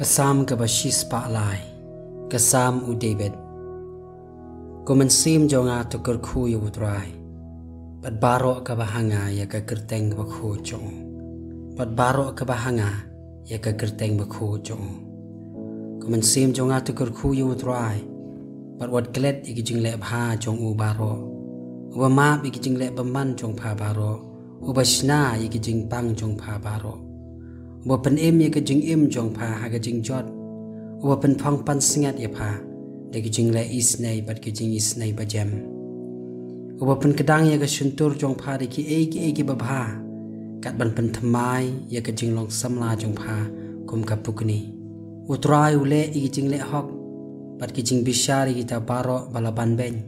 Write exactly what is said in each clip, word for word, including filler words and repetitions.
Ka Salm kaba shispah lai. Ka Salm u David. Ko mynsiem jong nga, to kyrkhu ïa u Trai, bad baroh kaba ha nga ïa ka kyrteng bakhuid jong u. Bad baroh kaba ha nga ïa ka kyrteng bakhuid jong u. Ko mynsiem jong nga, to kyrkhu ïa u Trai, bad wat klet ïa ki jingleh bha jong u baroh. Uba map ïa ki jingleh bymman jong pha baroh. Uba shna ïa ki jingpang jong pha baroh. Uba pynim ïa ka jingim jong pha ha ka jingjot. Uba pynphong pansngiat ïa pha da ki jingleh isynei bad ki jingisynei bajem. Uba pynkdang ïa ka shyntur jong pha da kiei kiei kiba bha, kat ban pynthymmai ïa ka jinglong samla jong pha kum ka pukni. U Trai u leh ïa ki jingleh hok bad ki jingbishar ïa kita baroh ba la ban beiñ.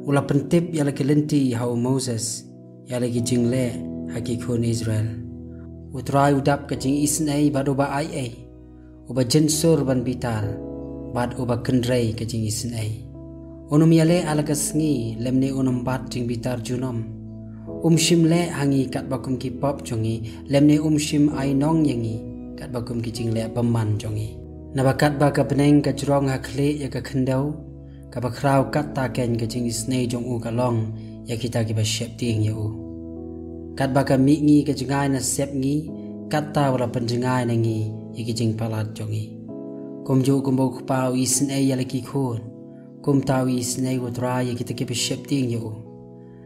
U la pyntip ïa la ki lynti ha u Moses, ïa la ki jingleh ha ki khun Israel. U Trai u dap ka jingisynei bad uba aiei, uba jynsur ban bitar bad uba kynrei ka jingisynei. Un ym ïaleh ha la ka sngi, lymne un ym bat jingbitar junom. Um shym leh ha ngi katba kum ki pop jong ngi, lymne um shym ai nong ïa ngi katba kum ki jingleh bymman jong ngi. Naba katba ka bneng ka jrong ha khlieh ïa ka khyndew, kaba khraw katta keiñ ka jingisynei jong u ka long ïa kita kiba sheptieng ïa u. Katba ka mihngi ka jngai na sepngi, katta u la pynjngai na ngi ïa ki jingpalat jong ngi. Kumjuh kumba u kpa u isynei ïa la ki khun, kumta u isynei u Trai ïa kita kiba sheptieng ïa u.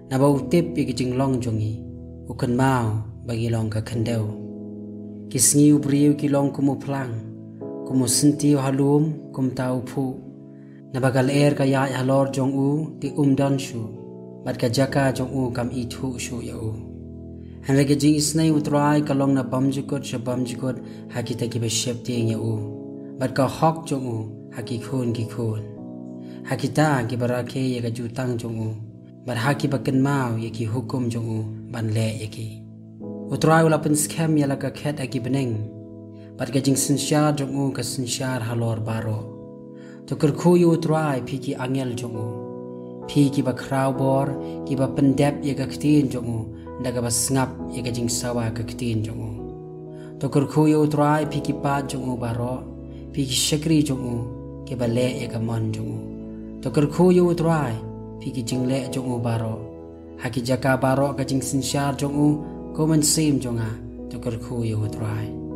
Naba u tip ïa ki jinglong jong ngi, u kynmaw ba ngi long ka khyndew. Ki sngi u briew ki long kum u phlang, kum u syntiew ha lum, kumta u phuh. Naba ka lyer ka ïaid halor jong u, te um don shuh, bad ka jaka jong u kam ithuh shuh ïa u. Hynrei ka jingisynei u Trai ka long na bymjukut sha bymjukut ha kita kiba sheptieng ïa u, bad ka hok jong u ha ki khun ki khun, ha kita kiba rakhe ïa ka jutang jong u, bad ha kiba kynmaw ïa ki hukum jong u ban leh ïa ki. U Trai u la pynskhem ïa la ka khet ha ki bneng, bad ka jingsynshar jong u ka synshar halor baroh. To kyrkhu ïa u Trai, phi ki angel jong u, phi kiba khraw bor, kiba pyndep ïa ka ktien jong u da kaba sngap ïa ka jingsawa ka ktien jong u. To kyrkhu ïa u Trai, phi ki paid jong u baroh, phi ki shakri jong u kiba leh ïa ka mon jong u. To kyrkhu ïa u Trai, phi ki jingleh jong u baroh. Ha ki jaka baroh ka jingsynshar jong u, ko mynsiem jong nga, to kyrkhu ïa u Trai.